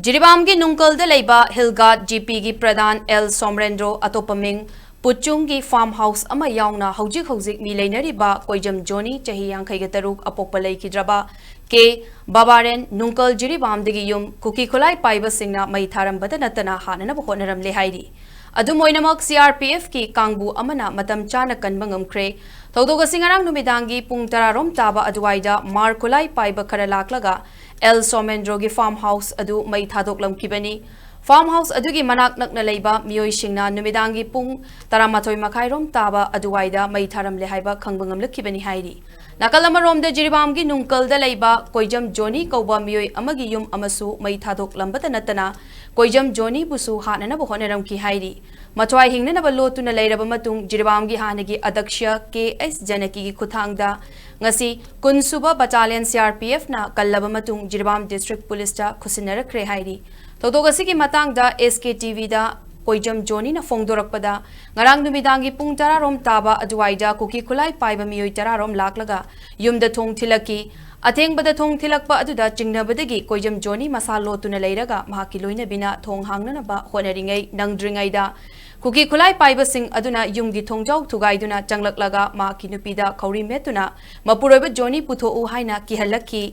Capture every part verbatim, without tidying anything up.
ꯖꯤꯔꯤꯕꯥꯝꯒꯤ ꯅꯨꯡꯀꯜꯗ ꯂꯩꯕ ꯍꯤꯜ ꯒꯥꯔꯗ ꯖꯤꯄꯤꯒꯤ ꯄ꯭ꯔꯙꯥꯟ ꯑꯦꯜ ꯁꯣꯃꯔꯦꯟꯗ꯭ꯔꯣ, ꯑꯇꯣꯞꯄ ꯃꯤꯡ ꯄꯨꯆꯨꯡꯒꯤ ꯐꯥꯔꯝ ꯍꯥꯎꯁ ꯑꯃ ꯌꯥꯎꯅ ꯍꯧꯖꯤꯛ ꯍꯧꯖꯤꯛ ꯃꯤ ꯂꯩꯅꯔꯤꯕ ꯀꯣꯏꯖꯝ ꯖꯣꯅꯤ, ꯆꯍꯤ ꯌꯥꯡꯈꯩꯒ ꯇꯔꯨꯛ, ꯑꯄꯣꯛꯄ ꯂꯩꯈꯤꯗ꯭ꯔꯕ ꯀꯦ ꯕꯥꯕꯥꯔꯦꯟ, ꯅꯨꯡꯀꯜ ꯖꯤꯔꯤꯕꯥꯝꯗꯒꯤ ꯌꯨꯝ, ꯀꯨꯀꯤ ꯈꯨꯠꯂꯥꯏ ꯄꯥꯏꯕꯁꯤꯡꯅ ꯃꯩ ꯊꯥꯔꯝꯕꯗ ꯅꯠꯇꯅ ꯍꯥꯠꯅꯅꯕ ꯍꯣꯠꯅꯔꯝꯂꯦ ꯍꯥꯏꯔꯤ꯫ ꯑꯗꯨꯝ ꯑꯣꯏꯅꯃꯛ, ꯁꯤꯑꯥꯔꯄꯤꯑꯦꯐꯀꯤ ꯀꯥꯡꯕꯨ ꯑꯃꯅ ꯃꯇꯝ ꯆꯥꯅ ꯀꯟꯕ ꯉꯝꯈ꯭ꯔꯦ꯫ ꯊꯧꯗꯣꯛ ꯑꯁꯤ ꯉꯔꯥꯡ ꯅꯨꯃꯤꯗꯥꯡꯒꯤ ꯄꯨꯡ ꯇꯔꯥ ꯔꯣꯝ ꯇꯥꯕ ꯑꯗꯨꯋꯥꯏꯗ ꯃꯥꯔ ꯈꯨꯠꯂꯥꯏ ꯄꯥꯏꯕ ꯈꯔ ꯂꯥꯛꯂꯒ ꯑꯦꯜ ꯁꯣꯃꯦꯟꯗ꯭ꯔꯣꯒꯤ ꯐꯥꯔꯝ ꯍꯥꯎꯁ ꯑꯗꯨ ꯃꯩ ꯊꯥꯗꯣꯛꯂꯝꯈꯤꯕꯅꯤ꯫ ꯐꯥꯔꯝ ꯍꯥꯎꯁ ꯑꯗꯨꯒꯤ ꯃꯅꯥꯛ ꯅꯛꯅ ꯂꯩꯕ ꯃꯤꯑꯣꯏꯁꯤꯡꯅ ꯅꯨꯃꯤꯗꯥꯡꯒꯤ ꯄꯨꯡ ꯇꯔꯥꯃꯥꯊꯣꯏ ꯃꯈꯥꯏ ꯔꯣꯝ ꯇꯥꯕ ꯑꯗꯨꯋꯥꯏꯗ ꯃꯩ ꯊꯥꯔꯝꯂꯦ ꯍꯥꯏꯕ ꯈꯪꯕ ꯉꯝꯂꯛꯈꯤꯕꯅꯤ ꯍꯥꯏꯔꯤ꯫ ꯅꯥꯀꯜ ꯑꯃꯔꯣꯝꯗ, ꯖꯤꯔꯤꯕꯥꯝꯒꯤ ꯅꯨꯡꯀꯜꯗ ꯂꯩꯕ ꯀꯣꯏꯖꯝ ꯖꯣꯅꯤ ꯀꯧꯕ ꯃꯤꯑꯣꯏ ꯑꯃꯒꯤ ꯌꯨꯝ ꯑꯃꯁꯨ ꯃꯩ ꯊꯥꯗꯣꯛꯂꯝꯕꯇ ꯅꯠꯇꯅ ꯀꯣꯏꯖꯝ ꯖꯣꯅꯤꯕꯨꯁꯨ ꯍꯥꯠꯅꯅꯕ ꯍꯣꯠꯅꯔꯝꯈꯤ ꯍꯥꯏꯔꯤ꯫ ꯃꯊ꯭ꯋꯥꯏ ꯍꯤꯡꯅꯅꯕ ꯂꯣꯠꯇꯨꯅ ꯂꯩꯔꯕ ꯃꯇꯨꯡ, ꯖꯤꯔꯤꯕꯥꯝꯒꯤ ꯍꯥꯟꯅꯒꯤ ꯑꯗꯛꯁ꯭ꯌ ꯀꯦ ꯑꯦꯁ ꯖꯅꯀꯤꯒꯤ ꯈꯨꯠꯊꯥꯡꯗ ꯉꯁꯤ ꯀꯨꯟ ꯁꯨꯕ ꯕꯇꯥꯂꯤꯌꯟ ꯁꯤꯑꯥꯔꯄꯤꯑꯦꯐꯅ ꯀꯜꯂꯕ ꯃꯇꯨꯡ, ꯖꯤꯔꯤꯕꯥꯝ ꯗꯤꯁꯇ꯭ꯔꯤꯛ ꯄꯨꯂꯤꯁꯇ ꯈꯨꯠꯁꯤꯟꯅꯔꯛꯈ꯭ꯔꯦ ꯍꯥꯏꯔꯤ꯫ ꯊꯧꯗꯣꯛ ꯑꯁꯤꯒꯤ ꯃꯇꯥꯡꯗ ꯑꯦꯁ ꯀꯦ ꯇꯤꯚꯤꯗ ꯀꯣꯏꯖꯝ ꯖꯣꯅꯤꯅ ꯐꯣꯡꯗꯣꯔꯛꯄꯗ, ꯉꯔꯥꯡ ꯅꯨꯃꯤꯗꯥꯡꯒꯤ ꯄꯨꯡ ꯇꯔꯥ ꯔꯣꯝ ꯇꯥꯕ ꯑꯗꯨꯋꯥꯏꯗ ꯀꯨꯀꯤ ꯈꯨꯠꯂꯥꯏ ꯄꯥꯏꯕ ꯃꯤꯑꯣꯏ ꯇꯔꯥ ꯔꯣꯝ ꯂꯥꯛꯂꯒ ꯌꯨꯝꯗ ꯊꯣꯡ ꯊꯤꯜꯂꯛꯈꯤ꯫ ꯑꯊꯦꯡꯕꯗ ꯊꯣꯡ ꯊꯤꯜꯂꯛꯄ ꯑꯗꯨꯗ ꯆꯤꯡꯅꯕꯗꯒꯤ ꯀꯣꯏꯖꯝ ꯖꯣꯅꯤ ꯃꯁꯥ ꯂꯣꯠꯇꯨꯅ ꯂꯩꯔꯒ ꯃꯍꯥꯛꯀꯤ ꯂꯣꯏꯅꯕꯤꯅ ꯊꯣꯡ ꯍꯥꯡꯅꯅꯕ ꯍꯣꯠꯅꯔꯤꯉꯩ ꯅꯪꯗ꯭ꯔꯤꯉꯩꯗ ꯀꯨꯀꯤ ꯈꯨꯠꯂꯥꯏ ꯄꯥꯏꯕꯁꯤꯡ ꯑꯗꯨꯅ ꯌꯨꯝꯒꯤ ꯊꯣꯡꯖꯥꯎ ꯊꯨꯒꯥꯏꯗꯨꯅ ꯆꯪꯂꯛꯂꯒ ꯃꯍꯥꯛꯀꯤ ꯅꯨꯄꯤꯗ ꯈꯧꯔꯤ ꯃꯦꯠꯇꯨꯅ "ꯃꯄꯨꯔꯣꯏꯕ ꯖꯣꯅꯤ ꯄꯨꯊꯣꯛꯎ" ꯍꯥꯏꯅ ꯀꯤꯍꯜꯂꯛꯈꯤ꯫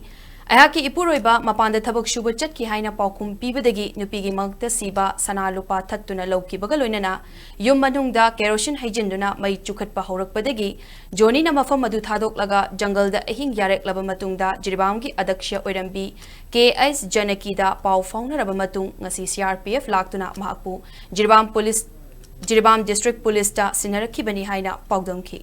"ꯑꯩꯍꯥꯛꯀꯤ ꯏꯄꯨꯔꯣꯏꯕ ꯃꯄꯥꯟꯗ ꯊꯕꯛ ꯁꯨꯕ ꯆꯠꯈꯤ" ꯍꯥꯏꯅ ꯄꯥꯎꯈꯨꯝ ꯄꯤꯕꯗꯒꯤ ꯅꯨꯄꯤꯒꯤ ꯃꯉꯛꯇ ꯁꯤꯕ ꯁꯅꯥ ꯂꯨꯄꯥ ꯊꯠꯇꯨꯅ ꯂꯧꯈꯤꯕꯒ ꯂꯣꯏꯅꯅ ꯌꯨꯝ ꯃꯅꯨꯡꯗ ꯀꯦꯔꯣꯁꯤꯟ ꯍꯩꯖꯤꯟꯗꯨꯅ ꯃꯩ ꯆꯨꯈꯠꯄ ꯍꯧꯔꯛꯄꯗꯒꯤ ꯖꯣꯅꯤꯅ ꯃꯐꯝ ꯑꯗꯨ ꯊꯥꯗꯣꯛꯂꯒ ꯖꯪꯒꯜꯗ ꯑꯍꯤꯡ ꯌꯥꯔꯦꯛꯂꯕ ꯃꯇꯨꯡꯗ ꯖꯤꯔꯤꯕꯥꯝꯒꯤ ꯑꯗꯛꯁ꯭ꯌ ꯑꯣꯏꯔꯝꯕꯤ ꯀꯦ ꯑꯦꯁ ꯖꯅꯀꯤꯗ ꯄꯥꯎ ꯐꯥꯎꯅꯔꯕ ꯃꯇꯨꯡ ꯉꯁꯤ ꯁꯤꯑꯥꯔꯄꯤꯑꯦꯐ ꯂꯥꯛꯇꯨꯅ ꯃꯍꯥꯛꯄꯨ ꯖꯤꯔꯤꯕꯥꯝ ꯄꯨꯂꯤꯁ, ꯖꯤꯔꯤꯕꯥꯝ ꯗꯤꯁꯇ꯭ꯔꯤꯛ ꯄꯨꯂꯤꯁꯇ ꯁꯤꯟꯅꯔꯛꯈꯤꯕꯅꯤ ꯍꯥꯏꯅ ꯄꯥꯎꯗꯝꯈꯤ꯫